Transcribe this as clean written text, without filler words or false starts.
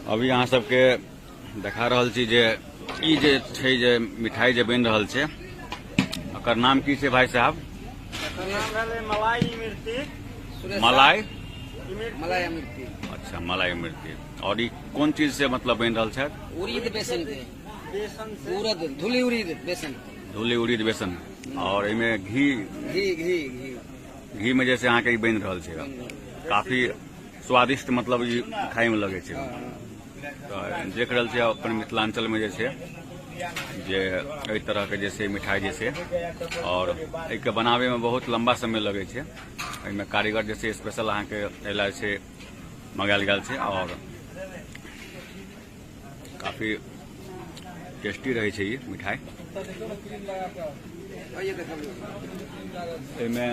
अभी अहाँ सबके देखा रहल छी जे ई जे छै जे मिठाई जे बनि रहल छै, ओकर नाम की छै भाई साहब? एकर नाम भेलै मलाई इमरती। मलाई मलाई इमरती। अच्छा, मलाई इमरती। और ई कोन चीज से मतलब बनि रहल छै? उड़ीद बेसन के। बेसन से। उड़द, धुली उड़ीद बेसन। धुली उड़ीद बेसन। और एहिमे घी? घी, घी, घी। घी में जैसे अहाँके ई बनि रहल छै, काफी स्वादिष्ट मतलब ई खाय में लगै छै। तऽ देख रहल छियै अपन मिथिलांचल में जे छै जे एहि तरह के जे छै मिठाई जे छै, और एहिके बनाबे में बहुत लंबा समय लगै छै। एहिमे कारीगर जे छै स्पेशल अहाँके एहि छै मंगायल गेल छै और काफी टेस्टी रहै छै ई मिठाई। एहिमे